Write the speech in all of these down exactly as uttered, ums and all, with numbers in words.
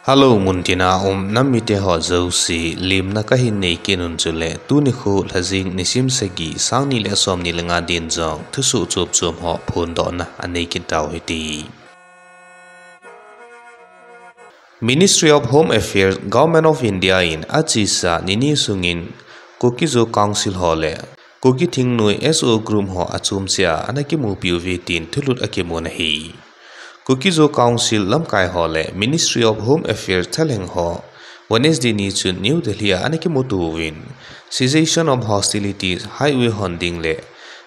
Hello, muntina um nam mite ho jouse, lemna kahin nei kit un chule, tuni kho lhajing nisim sagi, sang ni le som ni le nga din jong thusoh chom chom ho phondohna anei kit tau hite. Ministry of Home Affairs, Government of India in achesa nini sungin Kuki-Zo Council ho le Kuki Thingnoi S O O group ho achom cheh a ana kimupi uve tin thulut akimun ahi. Kuki-Zo Council lamkai ho le Ministry of Home Affairs thalheng ho Wednesday ni chun New Delhi a ana kimuto uvin, cessation of hostilities, highway hon ding le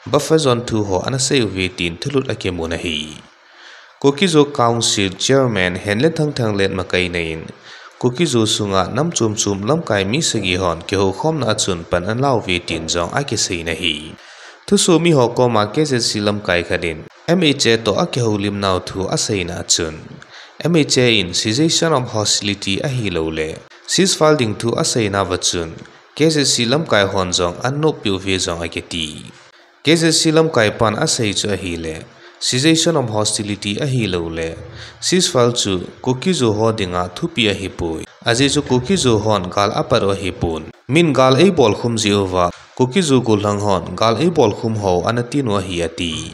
buffer zone thu ho ana sei uve tin thulut akimun ahi. Kuki-Zo Council Chairman Henlenthang Thanglet makaina in, Kuki-Zo sunga nam chom chom lamkai mi sagi hon kihoukhomna a chun pan ana la uve tin jong akiseiyin ahi. Thusoh mi ho koma K Z C lamkai khat in M H A toh akihoulimnau thu aseina a chun, M H A in cessation of hostility ahilouleh ceasefire ding thu aseina uva chun, K Z C lamkai hon jong ana noppeh uve jong akiti. K Z C lamkai pan asei chu ahile, cessation of hostility ahilouleh ceasefire chu Kuki-Zo ho dinga thupi ahipoi. Ajeh chu Kuki-Zo hon gal apat u ahipon. Min gal eibolkhum jeh uva, Kuki-Zo gollhang hon gal eibolkhum hou ana tin u ahi ati.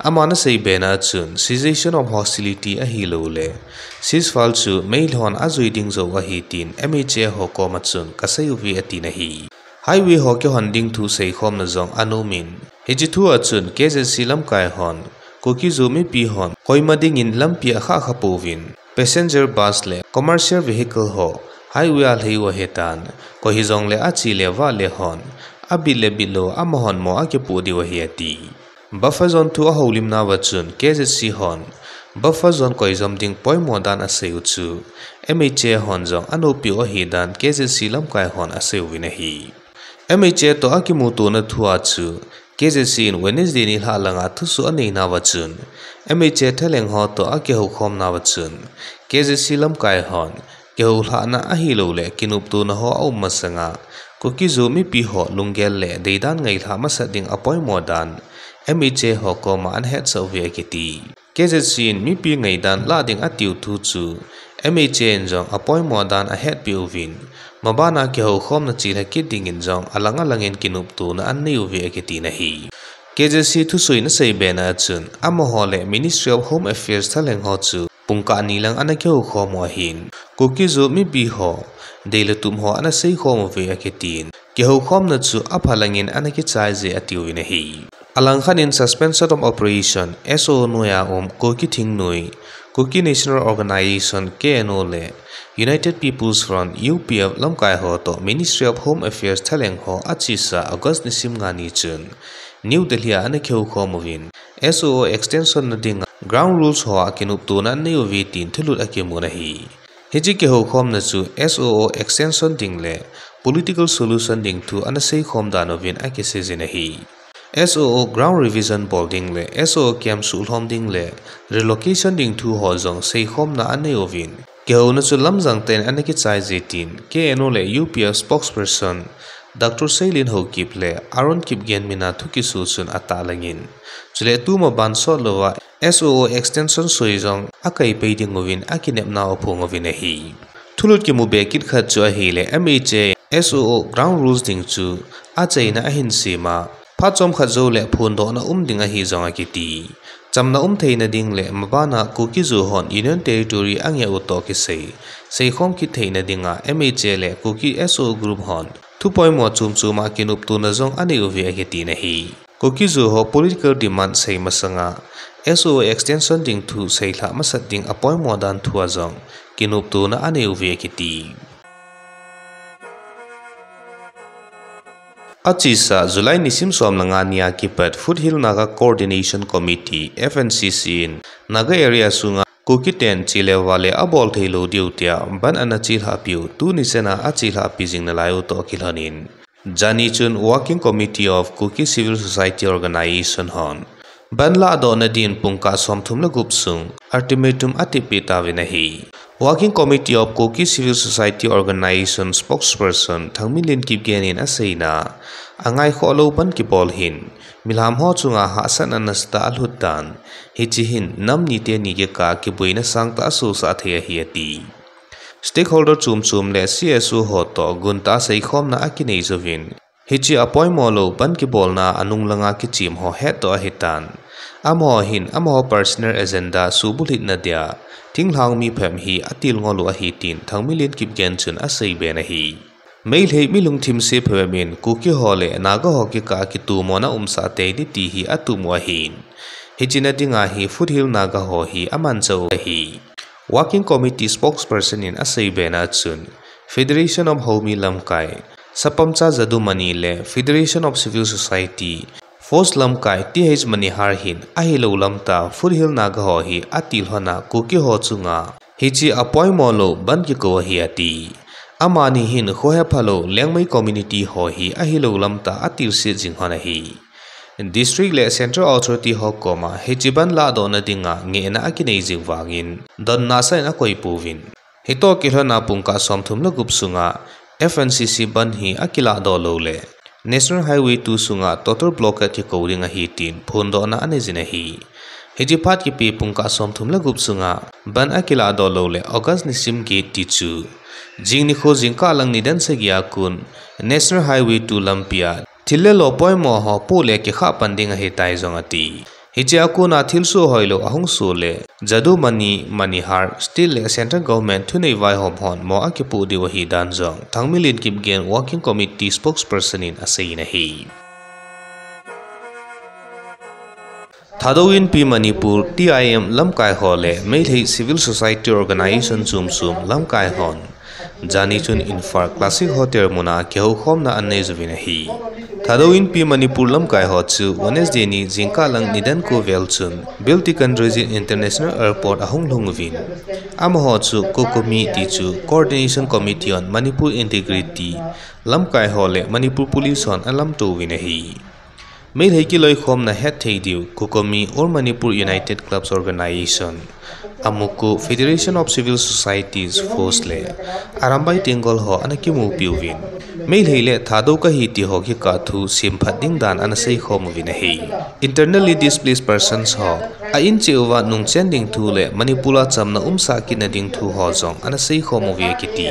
Aman asei bena chun, cessation of hostility ahilouleh ceasefire chu meilhei hon ajui ding jou ahi tin M H A ho koma chun kasei uve atin ahi. Highway ho kihon ding thu seikhomna jong ana umin, hiche thu a chun K Z C lamkai hon Kuki-Zo mipi hon koima dingin lampi akhah kha pouvin, passenger bus le commercial vehicle ho highway a lhei u ahitan, koi hijongle ache le avale hon abit le bitlou amahon mo akipoh diu ahi ati. Buffer zone thu ahoulimna uva chun K Z C hon buffer zone koijom ding poimo dan asei u chu M H A hon jong anoppeh u ahidan K Z C lamkai hon asei uvin ahi. M H A toh akimutona thu a chu K Z C in Wednesday nilhah langa thusoh aneina uva chun, M H A thalheng ho toh akihoukhomna uva chun, K Z C lamkai hon kihoulhahna ahilouleh kinoptona ho aum masanga, Kuki-Zo mipi ho lunggel le deidan ngailhah masat ding apoimo dan M H A ho koma ana hetsah uve akiti. K Z C in mipi ngaidan lah ding atiu thu chu M H A in jong apoimo dan ahetpeh uvin, mabana kihoukhomna chelha kit dingin jong alang alangin kinoptona anei uve akitin ahi. K Z C thusoh in asei bena chun, amaho le Ministry of Home Affairs thalheng ho chu pungkah ni lang ana kihoukhom u ahin, Kuki-Zo mipi ho dei le tup ho ana seikhom uve akitin, kihoukhomna chu aphalangin ana kichai je atiuvin ahi. Alangkhat in Suspension of Operation, S O O noiya um Kuki Thingnoi, Kuki National Organisation, K N O le United People's Front, U P F lamkai ho toh Ministry of Home Affairs thalheng ho achesa August nisim nga ni chun New Delhi a ana kihoukhom uvin, S O O extension na dinga ground rules hoa kinoptona anei uve tin thulut akimun ahi. Hiche kihoukhomna chu S O O extension ding le political solution ding thu ana seikhom dan uvin akiseijin ahi. S O O ground revision bol ding le S O O camp suhlhom ding le relocation ding thu ho jong seikhomna anei uvin, kihouna chu lamjang tah in ana kichai je tin K N O le U P F spokesperson Doctor Seilen Haokip le Aaron Kipgen mina thu kiso chun atah langin, chule tumaban sotlouva S O O extension soi jong akaipai ding uvin akinepnau aphong uvin ahi. Thulut kimu be kit khat chu ahile M H A S O O ground rules ding chu achaina ahin sema, phat chomkhat joule phondohna um ding ahi jong akiti. Chamna um theina ding le mabana Kuki-Zo hon Union Territory angeh u toh kisei, seikhom kit theina dinga M H A le Kuki S O O group hon thu poimo chom choma kinoptona jong anei uve akitin ahi. Kuki-Zo ho political demand sei masanga S O O extension ding thu seilhah masat ding apoimo dan thua jong kinoptona anei uve akiti. Achesa July nisim som le nga nia kipat Foothill Naga Coordination Committee, F N C C in Naga area sunga Kuki ten chele vale abol theilou diu tia bandh ana chelhah piu tuni chana achelhah pi jing nalai u toh kilhonin, jani chun Working Committee of Kuki Civil Society Organization hon bandh lahdohna din pungkah somthum le gup sung ultimatum atipeh tauvin ahi. Working Committee of Kuki Civil Society Organization spokesperson Thangminlen Kipgen in aseina, angaikhoh lou bandh kibol hin milham ho chunga hahsatna nasatah alhut tan, hiche hin nam ni teni kikah a kiboina sangtah asosah thei ahi ati. stakeholder chom chom le C S O ho toh guntah seikhomna akinei jouvin, hiche apoimo lou bandh kibolna anung langa kichem ho hetdoh ahitan. Amaho hin amaho personal agenda subulhitna dia thinglhang mi phabep hi atilngol u ahi tin Thangminlen Kipgen chun aseiben ahi. Meitei mi lungthim se phabep in Kuki ho le Naga ho kikah a kitomona umsah tei ding ti hi atup u ahin, hiche na dinga hi Foothill Naga ho hi amanchah u ahi. Working Committee spokesperson in aseiben a chun, Federation of Haomi Lamkai, Sapamcha Jadumani le Federation of Civil Society, FOCS lamkai Th Manihar hin ahilou lamtah Foothill Naga ho hi atilhon a Kuki ho chunga hiche apoimo lou bandh kikou ahi ati. Amani hin khohe phalou Liangmai community ho hi ahilou lamtah atilse jing lhon ahi. District le Central Authority ho koma hiche bandh lahdohna dinga ngehna akinei jing vangin donna asah in akoipouvin, hitoh kilhona pungkah somthum le gup sunga F N C C bandh hi akilahdoh loule National Highway two sunga total blockade kikou ding ahi tin phondohna anei jin ahi. Hiche phat kipe pungkah somthum le gup sunga bandh akilahdoh loule August nisim get tichu jing nikho jingkah lang nidan sagi a kon National Highway two lampia thil le lo poimo ho poh le kikhah pan ding ahitai jong ati. Hiche a kona thilsoh hoilou ahung soh le Jadumani, Manihar, State le Central Government thunei vaihom hon mo akipoh diu ahidan jong Thangminlen Kipgen Working Committee spokesperson in aseiyin ahi. Thadou Inpi Manipur, T I M, lamkai ho le Meitei Civil Society Organization chom chom lamkai hon jani chun Imphal Classic Hotel muna kihoukhomna anei jouvin ahi. Thadou Inpi Manipur lamkai ho chu Wednesday ni jingkah lang nidan ko vel chun Bir Tikendrajit International Airport ahung lhung uvin, amaho chu COCOMI tichu Coordination Committee on Manipur Integrity lamkai ho le Manipur Police hon alamto uvin ahi. Meitei kiloikhomna hetthei diu COCOMI, All Manipur United Clubs Organization, AMUCO, Federation of Civil Societies, FOCS le Arambai Tenggol ho ana kimupi uvin, Meitei le Thadou kahi ti ho kikah thu semphat ding dan ana seikhom uvin ahi. Internally displaced persons ho a in cheh uva nungchen ding thu le Manipur a chamna umsah kitna ding thu ho jong ana seikhom uve akiti.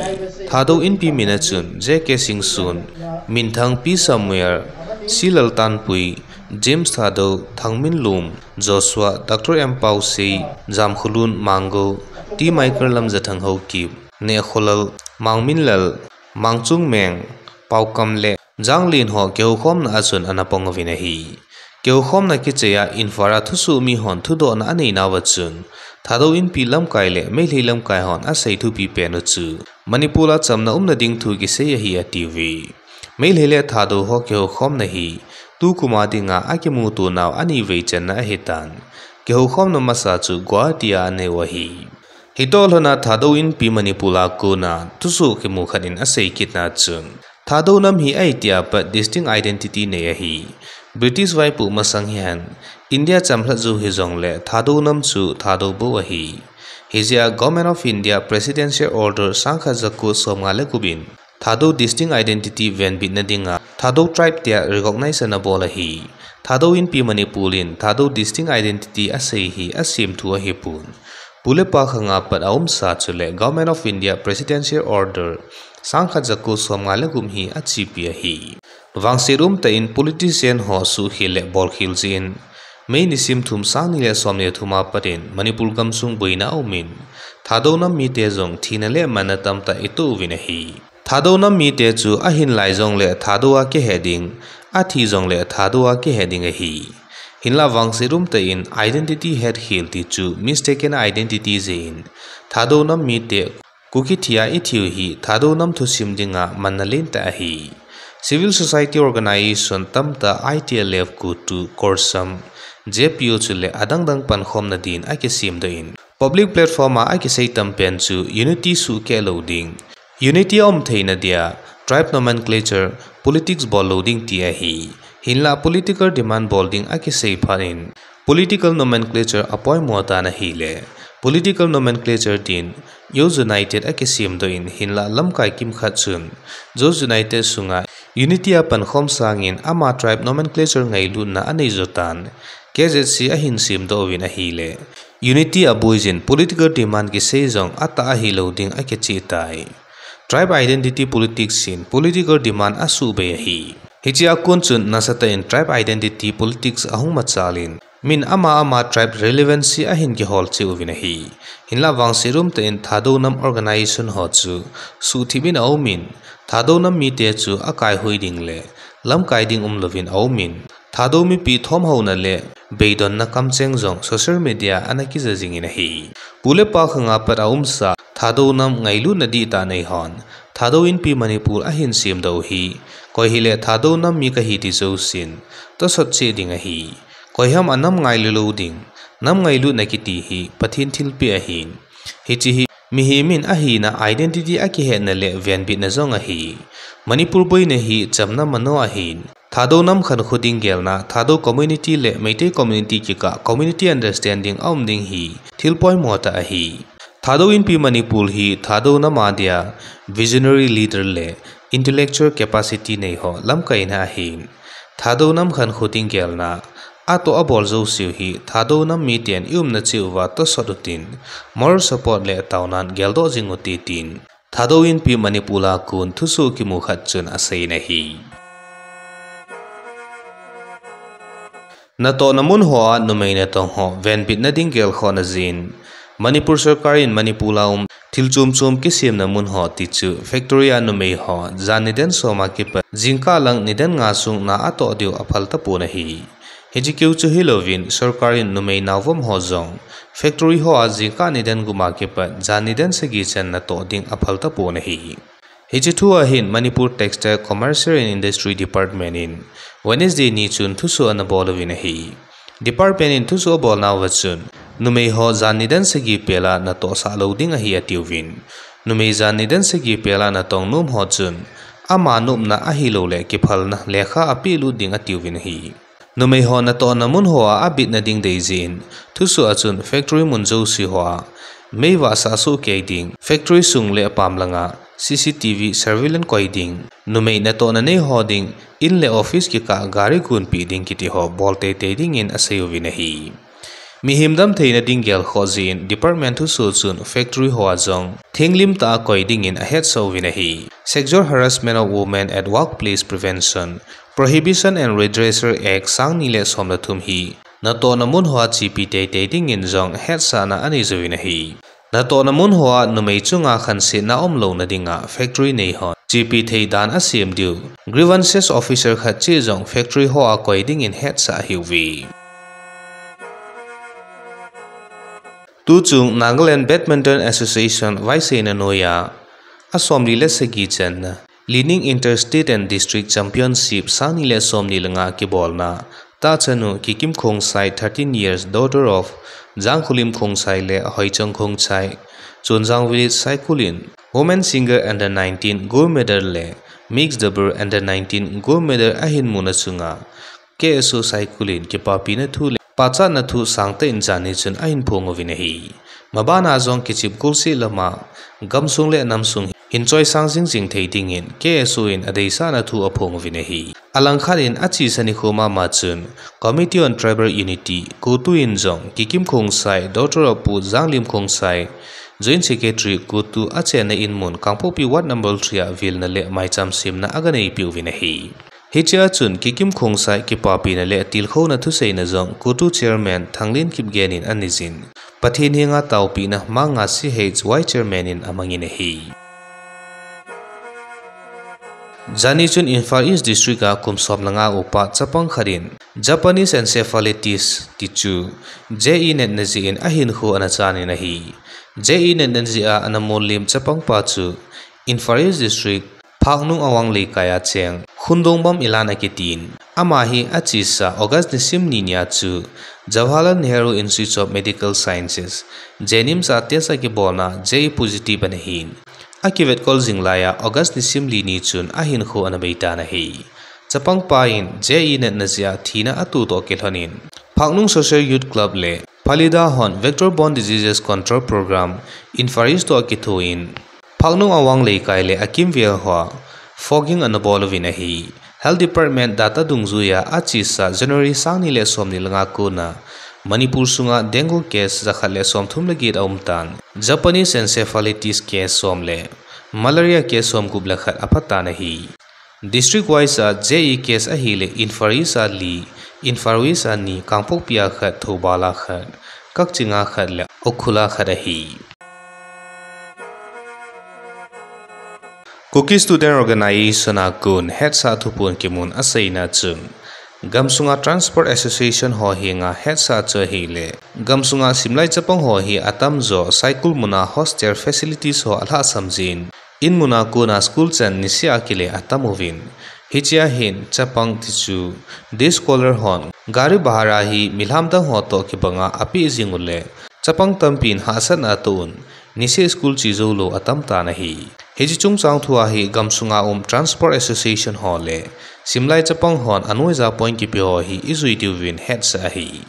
Thadou Inpi mina chun J K Singson, Minthang P Samuel, C Laltanpui, James Thadou, Thangminlum, Joshua, Doctor M Pausei, Jamkholun Mango, T Michael Lamjathang Haokip, Nehkholal, Mangminlal, Mangchungmeng, Paokam le Janglen ho kihoukhomna a chun ana pang uvin ahi. Kihoukhomna kichai a Imphal a thusoh mi hon thudohna aneinauva chun, Thadou Inpi lamkai le Meitei lamkai hon asei thupi pen u chu Manipur a chamna umna ding thu kisei ahi atiuve. Meitei le Thadou ho kihoukhomna hi tukum a dinga akimuto nau anivei channa ahitan, kihoukhomna masa chu Guwahati a anei u ahi. Hitoh lhona Thadou Inpi Manipur a kona thusoh kimu khat in asei kitna chun, Thadou nam hi ahitia pat distinct identity nei ahi. British vaipoh masang hihen India chamlhat jou hijongle Thadou nam chu Thadou bou ahi. Hijeh a Government of India Presidential Order sangkhat jako somnga le gup in Thadou distinct identity venbitna dinga Thadou tribe tia recognize ana bol ahi. Thadou Inpi Manipur in Thadou distinct identity asei hi asemthu ahipon, pu le pa khanga pat aumsa chule Government of India Presidential Order sangkhat jako somnga le gup hi achepi ahi. Vangset umtah in politician ho suhkhel le bolkhel jeh in May nisim thum sangni le somni le thum a pat in Manipur gamsung boina aumin, Thadou nam mite jong thina le manna tamtah itoh uvin ahi. Thadou nam mite chu ahin lai jongle Thadou a kihe ding, athi jongle Thadou a kihe ding ahi. Hinla vangset umtah in identity hetkhel ti chu mistaken identity jeh in, Thadou nam mite Kuki thi a ithiu hi Thadou nam thusim dinga manna lentah ahi. Civil society organization tamtah I T L F, COTU, CORSAM, J P O chule adangdang pankhomna din akisemdoh in, public platform a akisei tampen chu unity suhkeh lou ding, unity aum theina dia tribe nomenclature politics bol lou ding ti ahi. Hinla political demand bol ding akisei phat in, political nomenclature apoimo tan ahile, political nomenclature din Zo United akisemdoh in, hinla lamkai kimkhat chun Zo United sunga unity a pankhom sangin ama tribe nomenclature ngailutna aneijo tan, K Z C ahin semdoh uvin ahile, Unity aboiyin political demand kisei jong atah ahilou ding akicheh tai. Tribe identity politics in political demand asuhbei ahi. Hiche a kon chun nasatah in tribe identity politics ahung machal in, min ama ama tribe relevancy ahin kihol cheh uvin ahi. Hinlah vangset umtah in Thadou nam organization ho chu suhthip in aumin, Thadou nam mite chu akaihui ding le lamkai ding umlouvin aumin, Thadou mipi thomhouna le beidonna kamcheng jong social media ana kija jingin ahi. Pu le pa khanga pat aumsa Thadou nam ngailutna dihtah neihon Thadou Inpi Manipur ahin semdoh u hi, koi hile Thadou nam mi kahi ti jousen tosot cheh ding ahi. Koiham anam ngailu lou ding, nam ngailutna kiti hi Pathen thilpeh ahin. Hiche hi mihem in ahina identity akihetna le venbitna jong ahi. Manipur boina hi chamna mano ahin. Thadou nam khankho ding gelna, Thadou community le Meitei community kikah community understanding aum ding hi thil poimo tah ahi. Thadou Inpi Manipur hi Thadou nam a dia visionary leader le intellectual capacity neiho lamkaina ahin. Thadou nam khankho ding gelna, atoh abol jouseu hi Thadou nam miten i umna cheh uva tosot utin, moral support le taonan geldoh jing ute tin Thadou Inpi Manipur a kon thusoh kimu khat chun aseiyin ahi. Natohna mun hoa numei natong ho venbitna ding gelkhohna jin, Manipur sorkar in Manipur a um thil chom chom kisemna mun ho tichu factory a numei ho jan nidan som a kipat jingkah lang nidan nga sung na atoh diu aphal tapon ahi. Hiche keu chu hilouvin sorkar in numei naovom ho jong factory hoa jingkah nidan gup a kipat jan nidan sagi chan natoh ding aphal tapon ahi. Hiche thu ahin Manipur Textile, Commerce and Industry Department in Wednesday ni chun thusoh anabol uvin ahi. Department in thusoh abolnauva chun numei ho jan nidan sagi pela natohsah lou ding ahi atiuvin, numei jan nidan sagi pela natong nom ho chun ama nopna ahiloule kiphalna lekha apehlut ding atiuvin ahi. Numei ho natohna mun hoa abitna ding deijeh in thusoh a chun factory mun jouse hoa meivah sah sohkei ding, factory sung le apam langa C C T V surveillance koi ding, numei natohna neiho ding, in le office kikah gari gonpeh ding kitiho bol teitei dingin aseiuvin ahi. Mihem damtheina ding gelkhoh jeh in department thusoh chun factory hoa jong thenglimtah a koi dingin ahetsah uvin ahi. Sexual Harassment of Women at Workplace Prevention, Prohibition and Redressal Act sang ni le som le thum hi natohna mun hoa chepi teitei dingin jong hetsahna anei jouvin ahi. Natohna mun hoa numei chunga khansetna umlouna dinga factory neihon chepi thei dan asem diu, grievances officer khat cheh jong factory hoa koi dingin hetsah ahiuve. Tuchung Nagaland Badminton Association vaiseina noiya asomli le sagi channa Lining Inter-State and District Championship sang ni le somni le nga kibolna tah chanu Kikim Khongsai, thirteen years, daughter of Jangkholim Khongsai le Hoichang Khongsai, Chonjang Village, Saikul in Women Single Under nineteen gold medal le Mixed Double Under nineteen gold medal ahin muna chunga K S O Saikul in kipapina thu le pachatna thu sangtah in jani chun ahin phong uvin ahi. Mabana jong kichep golseh lama gamsung le namsung hin choisang jingjing thei dingin K S O in adeisahna thu aphong uvin ahi. Alangkhat in achesa nikho mama chun Committee on Tribal Unity, CoTU in jong Kikim Khongsai, daughter of Pu Janglim Khongsai, Joint Secretary, CoTU achenna in mun Kangpokpi Ward number three a vilna le maicham semna aganeipeh uvin ahi. Hichea chun Kikim Khongsai kipapina le tilkhouna thuseina jong CoTU Chairman Thanglin Kipgen in aneijin, Pathen henga taopehna Manga C H Y Chairman in amangin ahi. Jani chun Imphal East District a kum som le nga upa chapang khat in Japanese encephalitis tichu J E natna jeh in ahinkho ana chanin ahi. J E natna jeh a ana mollem chapangpa chu Imphal East District Phaknung Awang Leikai a cheng Khundongbam Ilan akitin, ama hi achesa August nisim ni nia chu Jawaharlal Nehru Institute of Medical Sciences, JNIMS a test akibolna J E positive ana hin, akivetkol jing laiya August nisim li ni chun ahinkho ana beitan ahi. Chapangpa in J E natna jeh a thina atoh toh kilhonin, Phaknung Social Youth Club le Phalida hon Vector Borne Diseases Control Program Imphal East toh kithoin, Phaknung Awang Leikai le akimvel hoa fogging ana bol uvin ahi. Health Department data dungjuiya achesa January sang ni le somni le nga a kona Manipur sunga dengue case jakhat le somthum le get aum tan, Japanese encephalitis case som le malaria case somgup le khat apha tan ahi. District wise a J E case ahile Imphal East a li, Imphal West a ni, Kangpokpi a khat, Thoubal a khat, Kakching a khat le Ukhrul a khat ahi. Kuki Student Organization a kon hetsah thuphon kimun aseina chun, gamsunga Transport Association ho henga hetsah chu ahile, gamsunga simlai chapang ho hi atamjo Saikul muna hostel facilities ho alhahsam jin, in muna kona school chan niseh a kile atam uvin. Hichea hin chapang tichu day scholar hon gari bhara hi milham dang ho toh kibanga apeh jing ule, chapang tampin hahsatna atoh un, niseh school che joulou atam tan ahi. Hiche chungchang thua hi gamsunga um Transport Association ho le simlai chapang hon anoija point kipe ho hi ijui diuvin hetsah ahi.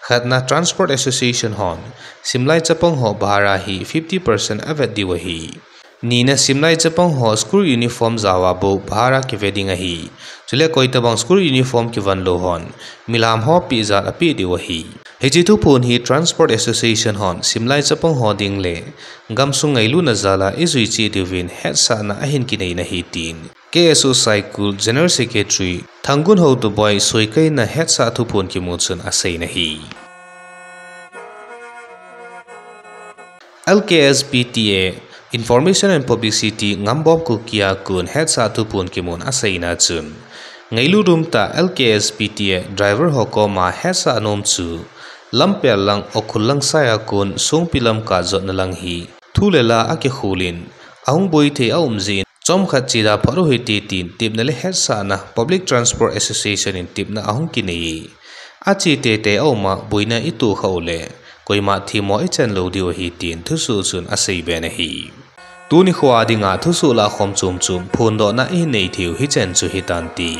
Khatna, Transport Association hon simlai chapang ho bhara hi fifty percent avet diu ahi. Nina, simlai chapang ho school uniform jaova bou bhara kive ding ahi. Chule koitabang school uniform kivan lou hon milham ho peh jat apeh diu ahi. Hiche thuphon hi Transport Association hon simlai chapang ho ding le gamsung ngailutna jal a ijui cheh diuvin hetsahna ahin kineina ahi tin K S O Saikul General Secretary Thangun Haotoboi soikaina hetsah thuphon kimu chun aseina ahi. L K S P T A, Information and Publicity, Ngambom Kuki a kon hetsah thuphon kimun aseina chun, ngailut umtah L K S P T A driver ho koma hetsah nom chu, Lamphel lang Ukhrul lang sai a kon Songpi lam kajotna lang hi thu le la akikhol in, ahung boi thei aum jeh in, chomkhat che da phot uhite tin tepna le hetsahna Public Transport Association in tepna ahung kinei e. Ache teitei a um a boina itoh khah uleh, koima themmo ichan lou diu ahi tin thusoh chun aseiben ahi. Tuni khoa dinga thusoh lahkhom chomchom phondohna ihin nei theiu hichan chu hitante.